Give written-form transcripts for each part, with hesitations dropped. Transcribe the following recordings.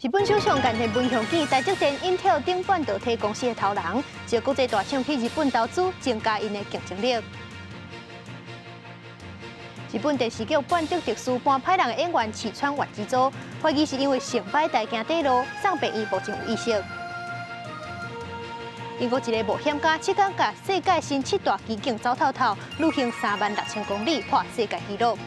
日本首相岸田文雄見台積電、Intel 等半導體公司的頭人，藉國際大廠去日本投資，增加𪜶的競爭力。日本電視劇《叛敵特殊》扮歹人的演員市川原之助，懷疑是因為成擺代行短路，送病院目前有意識。英國一个冒險家7工共世界新七大奇景走透透，旅行36,000公里，破世界紀錄。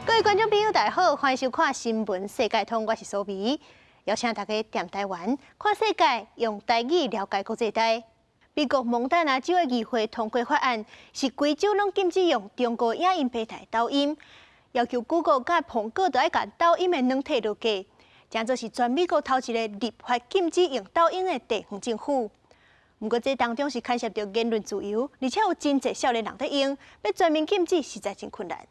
各位觀眾朋友，大家好，歡迎收看《新聞世界通》，我是蘇美，邀請大家踮台灣看世界，用台語了解國際大。美國蒙大拿州的議會通過法案，是規州攏禁止用中國影音平台抖音，要求 Google 佮蘋果都愛共抖音的軟體落架，這做是全美國頭一个立法禁止用抖音的地方政府。毋過這當中是牽涉著言論自由，而且有真濟少年人佇用，欲全面禁止實在真困難。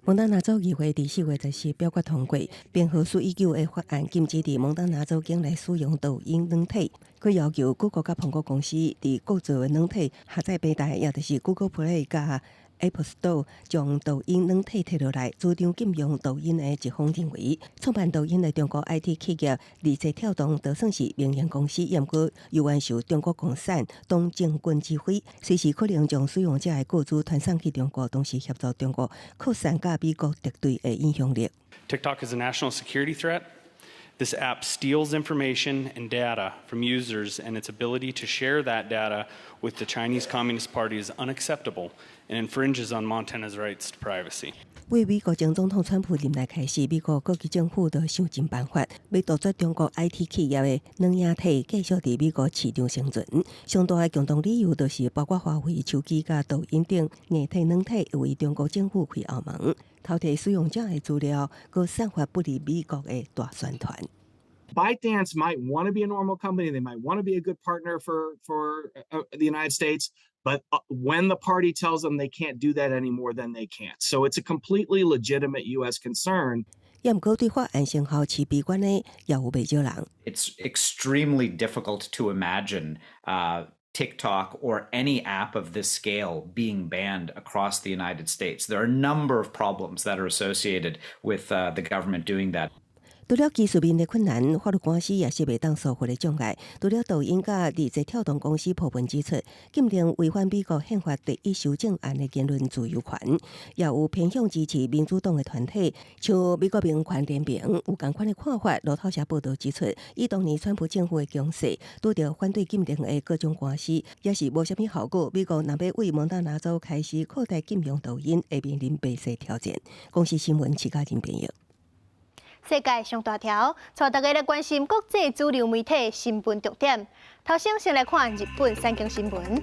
蒙大拿州議會佇4月10日表決通過編號419的法案，禁止佇蒙大拿州境內使用抖音軟體。閣要求谷歌佮蘋果公司佇各自的軟體下載平台，也就是 Google Play 佮 App Store，將抖音軟體撤落來，主張禁用抖音的一方認為，創辦抖音的中國 IT 企業字節跳動，就算是民營公司，毋過猶原受中國共產黨政軍指揮，隨時可能將使用者的個資傳送去中國，同時協助中國擴散佮美國敵對的影響力。 TikTok is a national security threat. This app steals information and data from users, and its ability to share that data with the Chinese Communist Party is unacceptable and infringes on Montana's rights to privacy. 對美國前總統川普任內開始，美國各級政府都想盡辦法，欲杜絕中國 IT 企業的軟硬體繼續佇美國市場生存。上大的共同理由就是包括華為手機佮抖音等硬體軟體為中國政府開後門，偷提使用者的資料，閣散發不利美國的大宣傳。 ByteDance might want to be a normal company. They might want to be a good partner for the United States. But when the party tells them they can't do that anymore, then they can't. So it's a completely legitimate U.S. concern. 也毋過對法案成效持悲觀的也有袂少人。 It's extremely difficult to imagine TikTok or any app of this scale being banned across the United States. There are a number of problems that are associated with the government doing that. 除了技術面的困難，法律官司也是袂當疏忽的障礙。除了抖音佮字節跳動公司鋪文指出，禁令違反美國憲法第一修正案的言論自由權，也有偏向支持民主黨的團體，像美國民權聯盟有仝款的看法。路透社報導指出，以當年川普政府的強勢，拄著反對禁令的各種官司，也是無啥物效果。美國若欲對蒙大拿州開始擴大禁用抖音，會面臨袂細挑戰。公視新聞，徐嘉仁編譯。世界上大條，帶大家來關心國際主流媒體新聞重點。頭先先來看日本產經新聞，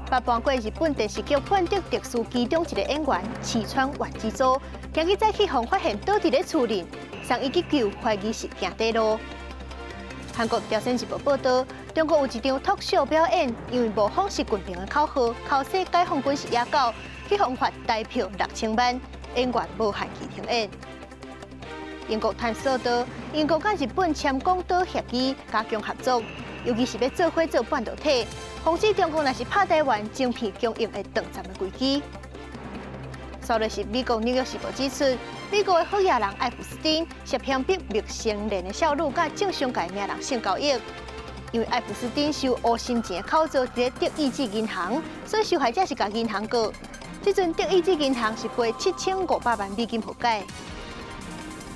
捌扮過日本電視劇《叛敵特殊》其中一个演員市川原之助，今日早去予發現倒佇咧厝裡，送醫急救，懷疑是行短路。韓國朝鮮日報報導，中國有一場脫秀表演，因為模仿習近平的口號，口說解放軍是野狗，去予罰台票6000萬，演員無限期停演。英國探索到，英國佮日本簽廣島協議，加強合作，尤其是欲做伙做半導體，防止中國若是拍台灣，晶片供應會斷層的危機。煞落是美國紐約時報指出，美國的好野人愛普斯丁涉嫌逼未成年的少女佮政商界名人性交易，因為愛普斯丁收烏心錢的口座佇咧德意志銀行，所以受害者是共銀行告。這陣德意志銀行是賠7500萬美金和解。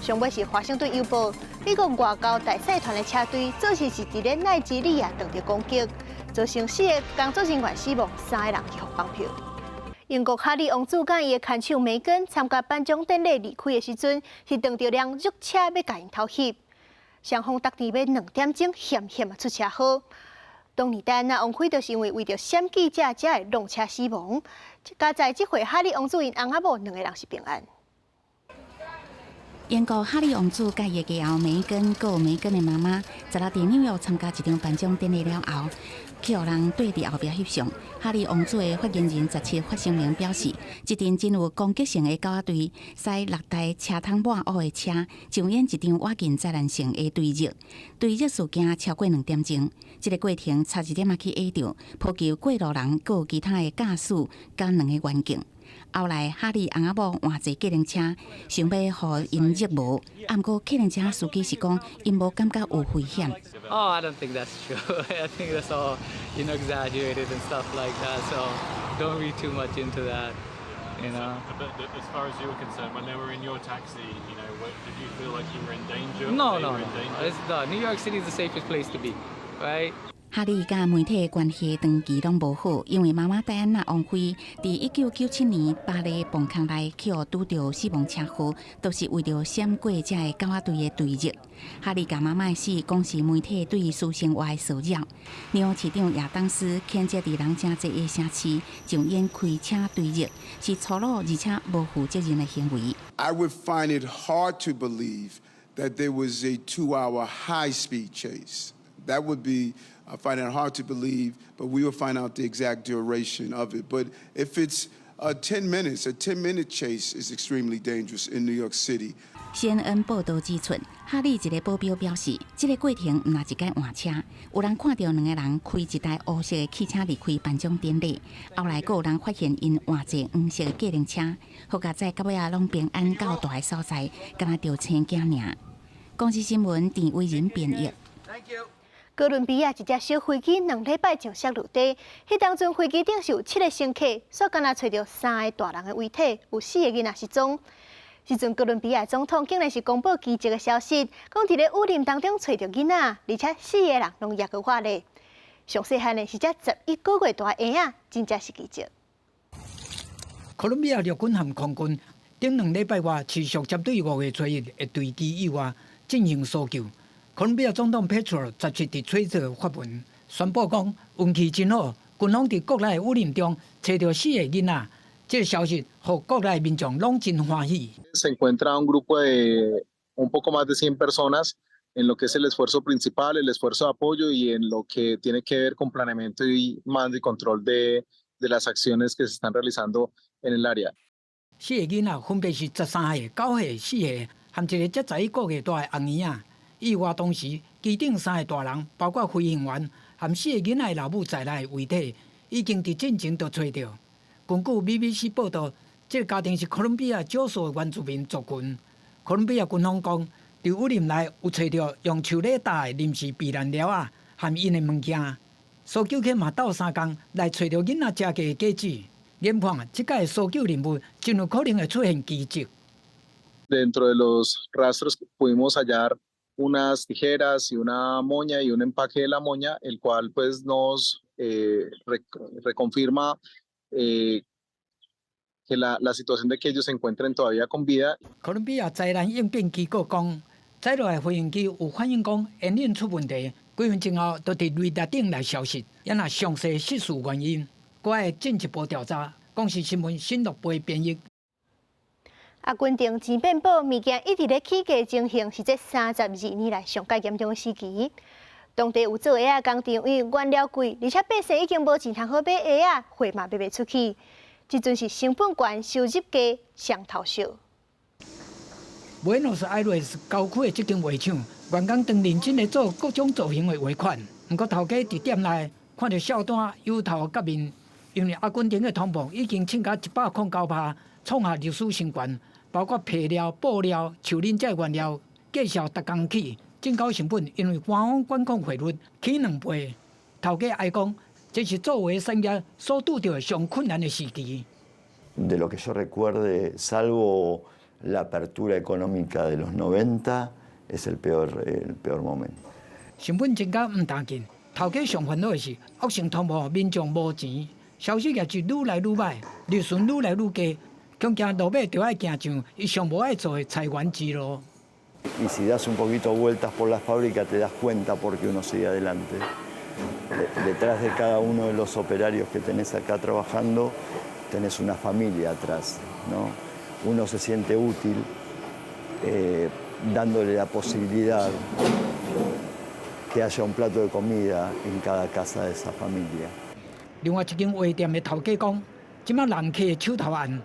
上尾是華盛頓郵報，美國外交大使團的車隊，早前是佇咧奈及利亞遭著攻擊，造成四个工作人員死亡，三个人去予綁票。英國哈利王子佮伊的牽手梅根參加頒獎典禮離開的時陣，是撞著輛弱車欲共𪜶偷翕，雙方逐佇欲2點鐘險險仔出車禍。當年戴安娜王妃就是因為為著閃記者才會撞車死亡。佳哉這回哈利王子𪜶翁仔某兩个人是平安。英國哈利王子佮伊的繼後梅根，閣有梅根的媽媽，昨昏佇紐約參加一場頒獎典禮了後，去予人綴佇後壁翕相。哈利王子的發言人17發聲明表示，這陣真有攻擊性的狗仔隊，駛六台車窗滿烏的車，上演一場倚近災難性的追逐。追逐事件超過2點鐘，這個過程差一點仔去壓著，波及過路人，閣有其他的駕駛佮兩个員警。後來哈利翁仔某換坐計程車，想欲予𪜶入無，毋過計程車司機是講，𪜶無感覺有危險。 Oh, I don't think that's true. I think that's all exaggerated and stuff like that. So don't read too much into that. But as far as you were concerned, when they were in your taxi, did you feel like you were in danger? Or No, they no, were no. in danger? No, New York City is the safest place to be, right? 哈利佮媒體的關係長期攏無好，因為媽媽戴安娜王妃佇1997年巴黎磅空內去予拄著死亡車禍，都是為著閃過這个狗仔隊的追擊。哈利共媽媽的死講是媒體對伊私生活的騷擾。紐約市長亞當斯譴責佇人誠濟的城市上演開車追擊，是粗魯而且無負責任的行為。 I would find it hard to believe that there was a 2-hour high-speed chase. That would be, I find it hard to believe, but we will find out the exact duration of it. But if it's 10 minutes, a 10-minute chase is extremely dangerous in New York City. CNN 報導指出，哈利一个保鏢表示，這个過程毋若一擺換車，有人看著兩个人開一台烏色的汽車離開頒獎典禮，後來閣有人發現𪜶換坐黃色的計程車，好佳哉到尾仔攏平安到達的所在，敢若著生囝爾。公視新聞鄭偉仁編譯。哥倫比亞一隻小飛機2禮拜前摔落地，彼當陣飛機頂是有七个乘客，煞干焦揣著三个大人的遺體，有四个囡仔失蹤。時陣哥倫比亞總統竟然是公布奇蹟的消息，講佇咧雨林當中揣著囡仔，而且四个人攏抑閣活咧。上細漢的是這11個月大的嬰仔，真正是奇蹟。哥倫比亞陸軍和空軍頂2禮拜外持續針對5月初一的墜機意外進行搜救。哥倫比亞總統佩特羅17佇推特發文宣布講，運氣真好，軍方佇國內雨林中揣著四个囡仔。這个消息予國內民眾攏真歡喜。 Se encuentra un grupo de un poco más de 100 personas en lo que es el esfuerzo principal, el esfuerzo de apoyo y en lo que tiene que ver con planeamiento y mando y control de las acciones que se están realizando en el área. 四个囡仔分別是13歲、9歲、4歲，和一个才11個月大的紅嬰仔。意外當時，機頂三个大人，包括飛行員和四个囡仔的老母在內的遺體，已經佇進前就揣著。根據 BBC 報導，這个家庭是哥倫比亞少數的原住民族群。哥倫比亞軍方講，佇雨林內有揣著用樹咧搭的臨時避難寮仔和𪜶的物件。搜救犬嘛鬥相共來揣著囡仔食過的果子。研判這擺搜救任務真有可能會出現奇蹟。 Dentro de los rastros pudimos hallar unas tijeras y una moña y un empaque de la moña, el cual pues nos reconfirma que la situación de que ellos se encuentren todavía con vida。哥倫比亞災難應變機構講，載落來飛行機有反映講引擎出問題，幾分鐘後就佇雷達頂來消失，猶若詳細失事原因，閣愛進一步調查。公視新聞新樂貝編譯。阿根廷錢變寶物件一直咧起價情形，是這32年來上蓋嚴重的時期。當地有做鞋仔工廠，因為原料貴，而且百姓已經無錢通好買鞋仔，貨嘛賣袂出去。這陣是成本懸，收入低，雙頭燒。布宜諾斯艾利斯郊區的這間鞋廠，員工當認真咧做各種造型的鞋款。毋過頭家佇店內看著銷單憂頭結面，因為阿根廷的通膨已經衝到109%，創下歷史新高。包括皮料、布料、樹林這原料，價數逐工起，進口成本因為官方管控匯率起2倍。頭家哀講，這是做鞋產業所拄著上困難的時期。 De lo que yo recuerde, salvo la apertura económica de los 90, es el peor momento. 成本增加毋但緊，頭家上煩惱的是惡性通膨，民眾無錢，銷售業績愈來愈䆀，利潤愈來愈低，恐驚落尾就愛行上伊上無愛做的裁員之路。 Y si das un poquito vueltas por la fábrica te das cuenta por qué uno sigue adelante. Detrás de cada uno de los operarios que tenés acá trabajando, tenés una familia atrás, ¿no? Uno se siente útil dándole la posibilidad que haya un plato de comida en cada casa de esa familia. 另外一間鞋店的頭家講，這擺人客手頭絚，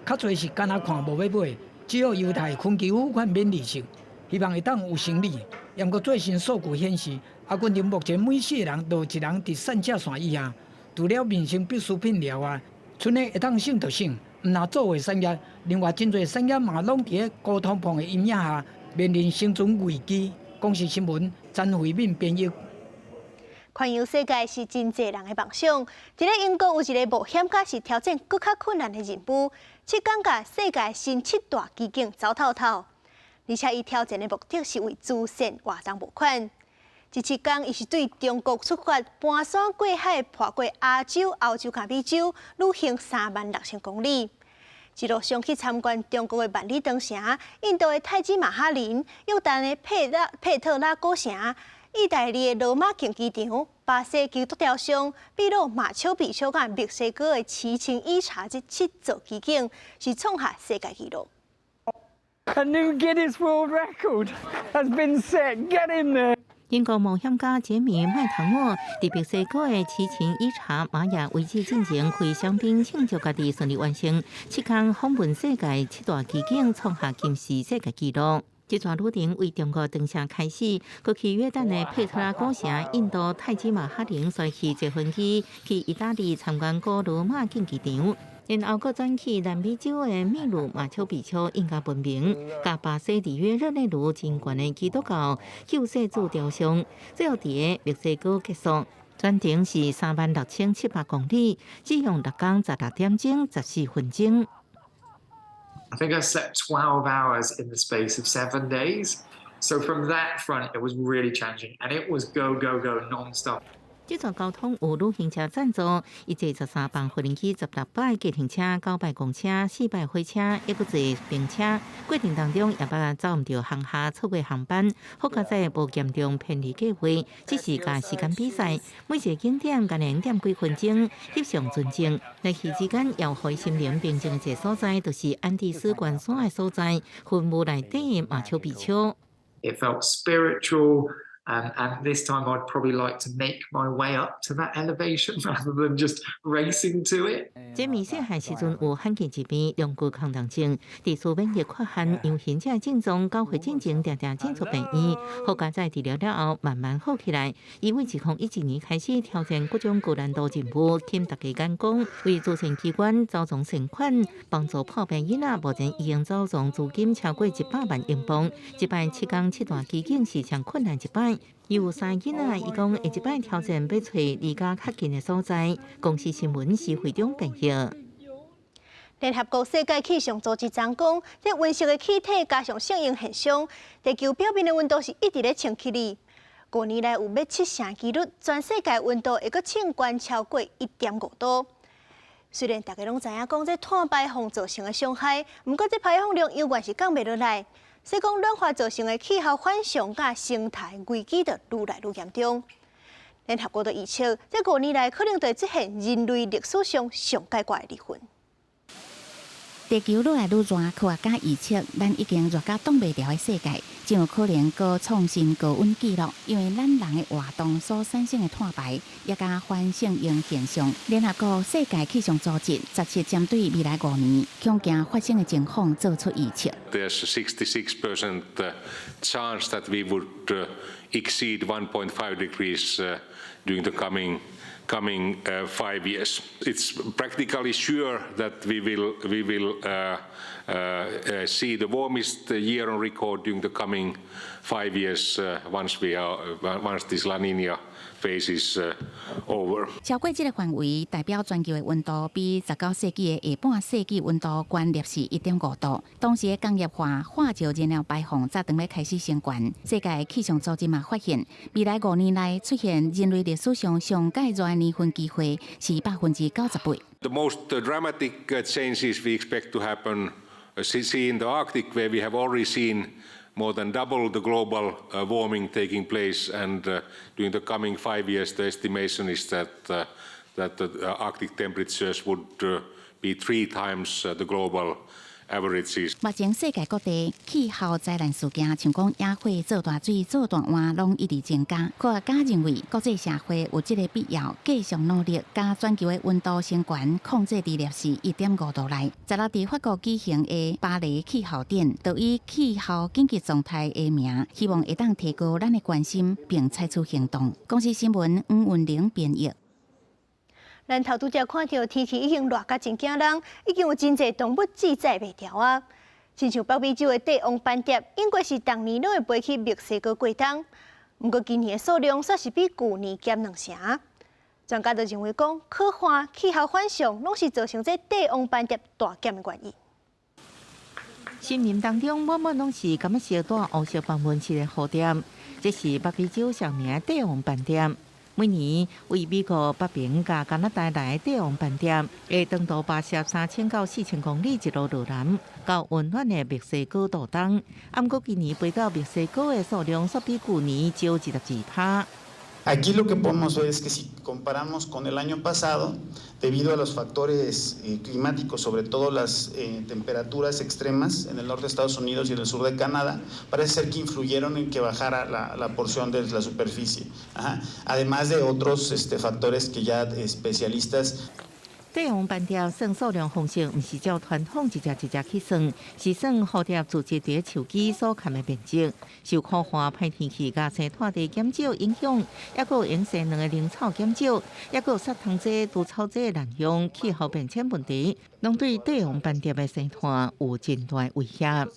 較濟是干焦看無欲買，只好優待分期付款免利息，希望會當有生意。毋過最新數據顯示，阿根廷目前每四个人就一人佇散赤線以下，除了民生必需品了外，賰呢會當省就省，毋但做貨產業，另外真濟產業嘛攏佇咧高通膨的陰影下，面臨生存危機。公視新聞詹慧敏編譯。環遊世界是真濟人的夢想。佇咧英國有一个冒險家是挑戰閣較困難的任務，7工共世界新七大奇景走透透。而且伊挑戰的目的是為慈善活動募款。這7工，伊是對中國出發，盤山過海，跨過亞洲、歐洲佮美洲，旅行36,000公里。一路上去參觀中國的萬里長城、印度的泰姬瑪哈陵、約旦的佩特拉古城、意大利的羅馬競技場、巴西基督雕像、秘魯馬丘比丘佮墨西哥的奇琴伊察這七座奇景，是創下世界紀錄。 A new Guinness World Record has been set. Get in there. 英國冒險家傑米麥唐諾佇墨西哥的奇琴伊察瑪雅遺跡進前開香檳慶祝家己順利完成7工訪問世界七大奇景，創下金氏世界紀錄。這段旅程為中國長城開始，閣去約旦的佩特拉古城、印度泰姬瑪哈陵，再去坐飛機去意大利參觀古羅馬競技場，然後閣轉去南美洲的秘魯馬丘比丘印加文明，佮巴西里約熱內盧真懸的基督教救世主雕像，最後佇墨西哥結束。全程是36,700公里，只用6工16點鐘14分鐘。 I think I slept 12 hours in the space of 7 days. So from that front, it was really challenging, and it was go, go, go non-stop. 這段交通有旅行社贊助，伊坐13班飛機、16擺計程車、9擺公車、4擺火車，抑閣坐冰車。過程當中也捌走毋著航廈，錯過航班，好佳哉無嚴重偏離計劃，只是共時間比賽。每一個景點干焦兩點幾分鐘，翕相純正。來去之間，猶予伊心靈平靜的一個所在，就是安第斯懸山的所在，雲霧內底的馬丘比丘。 It felt spiritual. And this time I'd probably like to make my way up to that elevation rather than just racing to it. 這米細漢時陣有罕見疾病，龍骨亢動症，地處免疫缺陷、陽性者症狀，9歲進前定定進出病院，好佳哉治療了後慢慢好起來。伊為2011年開始挑戰各種高難度任務，吸大家眼光，為慈善機關籌募善款，幫助破病囡仔，目前已經籌募資金超過100萬英鎊。這擺7工七大奇景是上困難一擺。伊有三个囡仔，伊講下一擺挑戰欲揣離家較近的所在。公視新聞是會長編譯。聯合國世界氣象組織昨講，這溫室的氣體加上聖嬰現象，地球表面的溫度是一直咧升起哩。5年來有欲七成幾率，全世界溫度會閣升懸超過1.5度。雖然大家攏知影講這碳排放造成的傷害，毋過這排放量猶原是降袂落來。所以講暖化造成的氣候反常佮生態危機就愈來愈嚴重。聯合國就預測，這五年來可能會出現人類歷史上上蓋熱的年份。地球愈來愈熱，科學家預測，咱已經熱甲擋袂牢的世界，真有可能閣創新高溫紀錄。因為咱人的活動所產生的碳排，也佮反聖嬰現象。聯合國世界氣象組織17針對未來5年恐驚發生的情況做出預測。 There's a 66% chance that we would exceed 1.5 degrees during the coming 5 years. It's practically sure that we will see the warmest year on record during the coming 5 years once this La Niña phase is over. 超過這個範圍，代表全球的溫度比19世紀的下半世紀溫度懸攝氏1.5度。當時的工業化、化石燃料排放才當欲開始升懸。世界氣象組織嘛發現，未來5年內出現人類歷史上上蓋熱的年份機會是98%。 The most dramatic changes we expect to happen see in the Arctic, where we have already seen more than double the global warming taking place, and during the coming 5 years, the estimation is that the Arctic temperatures would be three times the global averages. 目前世界各地氣候災難事件，像講野火、做大水、做大旱，攏一直增加。科學家認為，國際社會有這個必要，繼續努力，將全球的溫度升懸控制佇攝氏1.5度內。16佇法國舉行的巴黎氣候展，就以氣候緊急狀態為名，希望會當提高咱的關心，並採取行動。公視新聞黃雲玲編譯。咱頭拄才看著天氣已經熱甲真驚人，已經有真濟動物自在袂牢啊。親像北美洲的帝王斑蝶，應該是逐年攏會飛去墨西哥過冬，毋過今年的數量煞是比舊年減兩成。專家就認為講，旱旱、氣候反常，攏是造成這帝王斑蝶大減的原因。森林當中滿滿攏是柑仔色帶烏色斑紋色的蝴蝶，這是北美洲上名的帝王斑蝶。每年為美國北邊佮加拿大來的帝王斑蝶，會長途跋涉3000到4000公里，一路落南到溫暖的墨西哥度冬。毋過今年飛到墨西哥的數量，煞比舊年少22%。 Aquí lo que podemos ver es que si comparamos con el año pasado, debido a los factores climáticos, sobre todo las temperaturas extremas en el norte de Estados Unidos y en el sur de Canadá, parece ser que influyeron en que bajara la porción de la superficie. Ajá. Además de otros factores que ya especialistas 帝王斑蝶算數量方式，毋是照傳統一隻一隻去算，是算蝴蝶聚集佇樹枝所崁的面積。受苦旱、歹天氣佮生態地減少影響，抑閣有蠅生卵的靈草減少，抑閣有殺蟲劑、除草劑濫用、氣候變遷問題，攏對帝王斑蝶的生態有真大威脅。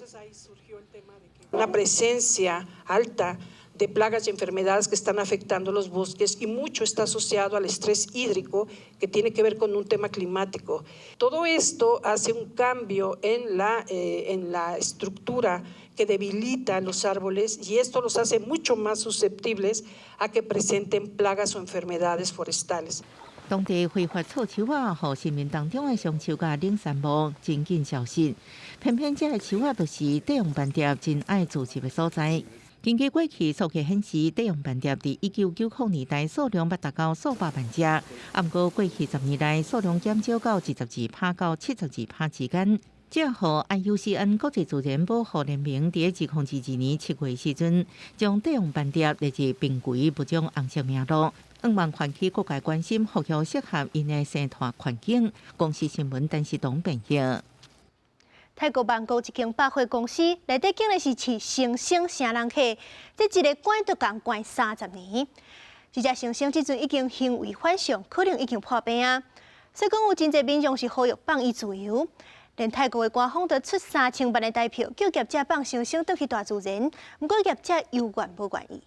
Una presencia alta de plagas y enfermedades que están afectando los bosques y mucho está asociado al estrés hídrico que tiene que ver con un tema climático. Todo esto hace un cambio en la estructura que debilita los árboles y esto los hace mucho más susceptibles a que presenten plagas o enfermedades forestales. 當地非法錯樹仔，予森林當中的松樹佮冷杉木真緊消失。偏偏這个樹仔就是帝王斑蝶真愛聚集的所在。根據過去數據顯示，帝王斑蝶佇1990年代數量捌達到數百萬隻，毋過過去10年來數量減少到22%到72%之間。這予 IUCN 國際自然保護聯盟佇2022年7月時陣，將帝王斑蝶列入瀕危物種紅色名錄，向望喚起各界關心，復育適合𪜶的生態環境。公視新聞陳世東編譯。泰國曼谷一間百貨公司內底竟然是飼猩猩啥人客，這一个關都共關30年。這隻猩猩這陣已經行為反常，可能已經破病啊！所以講有真濟民眾是呼籲放伊自由。連泰國的官方都出3000萬的台票，叫業者放猩猩轉去大自然。毋過業者猶原無願意。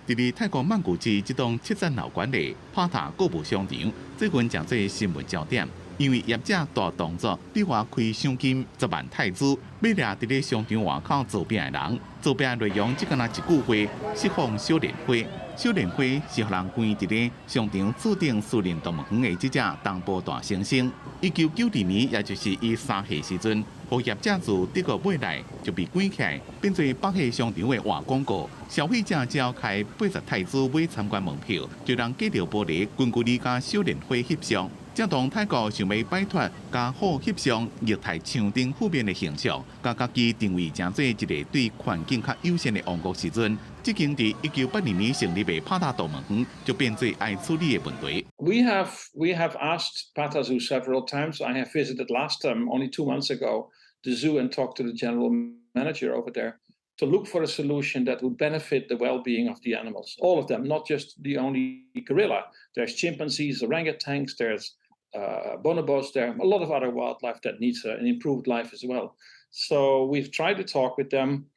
佇咧泰國曼谷市這棟七層樓懸的帕塔購物商場，最近成做新聞焦點，因為業者大動作對外開賞金10萬泰銖，欲掠佇咧商場外口做餅的人。做餅內容只干焦一句話：釋放小蓮花。小蓮花是予人關佇咧商場厝頂私人動物園的這隻東部大猩猩。1992年，也就是伊3歲時陣，予業者自德國買來，就被關起來，變做百貨商場的活廣告。消費者只要開80泰銖買參觀門票，就通隔著玻璃近距離佮小蓮花翕相。正當泰國想欲擺脫共虎翕相虐待場頂負面的形象，共家己定位成做一个對環境較友善的王國時陣，這間佇1982年成立的帕塔動物園就變做愛處理的問題。 We have asked Pata Zoo several times. I have visited last time only 2 months ago the zoo and talked to the general manager over there to look for a solution that would benefit the well-being of the animals, all of them, not just the only gorilla. There's chimpanzees, orangutans, there's bonobos, there are a lot of other wildlife that needs an improved life as well. So we've tried to talk with them,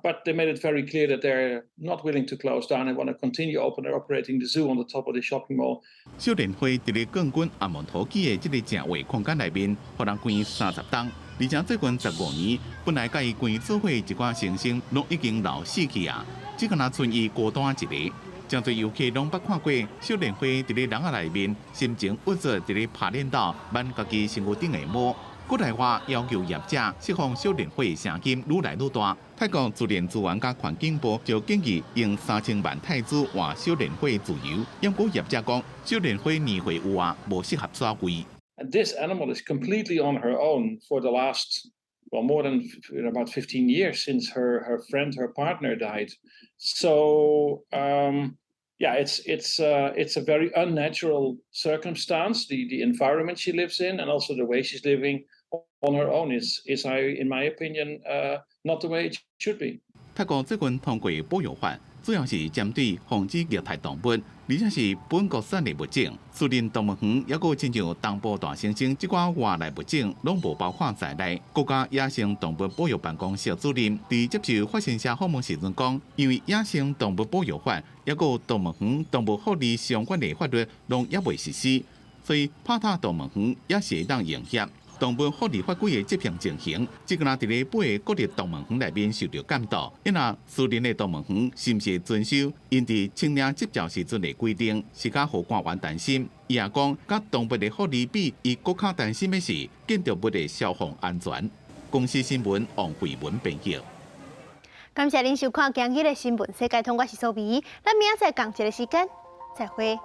but they made it very clear that they're not willing to close down and want to continue open and operating the zoo on the top of the shopping mall. 小蓮花佇咧鋼筋阿門土基的這个正畫空間內面，予人關30冬，而且最近15年，本來佮伊關做伙一寡猩猩，攏已經老死去啊，只干焦賰伊孤單一个。誠濟遊客攏捌看過小蓮花佇咧籠仔內面，心情鬱卒佇咧拍練斗，挽家己身軀頂的毛。國內外要求業者釋放小蓮花的聲音愈來愈大。泰國自然資源佮環境部就建議用3000萬泰銖換小蓮花自由。毋過業者講，小蓮花年歲有啊，無適合徙位。 And this animal is completely on her own for the last, well, more than about 15 years since her friend, her partner died. So, yeah, it's a very unnatural circumstance, the environment she lives in and also the way she's living on her own is in my opinion, not the way it should be. 泰國最近通過保育法，主要是針對防止虐待動物，而且是本國產的物種。私人動物園抑閣親像東部大猩猩這寡外來物種，攏無包括在內。國家野生動物保育辦公室主任佇接受法新社訪問時陣講，因為野生動物保育法抑閣動物園動物福利相關的法律攏猶未實施，所以帕塔動物園也是會當營業。動物福利法規的執行情形，這個若佇咧八个國立動物園內面受著監督，因若私人的動物園是毋是遵守𪜶佇申領執照時陣的規定，是較予官員擔心。伊也講，佮動物的福利比，伊閣較擔心的是建築物的消防安全。公視新聞王慧文編譯。感謝恁收看今日的新聞世界通，我是蘇美，咱明仔載仝一个時間再會。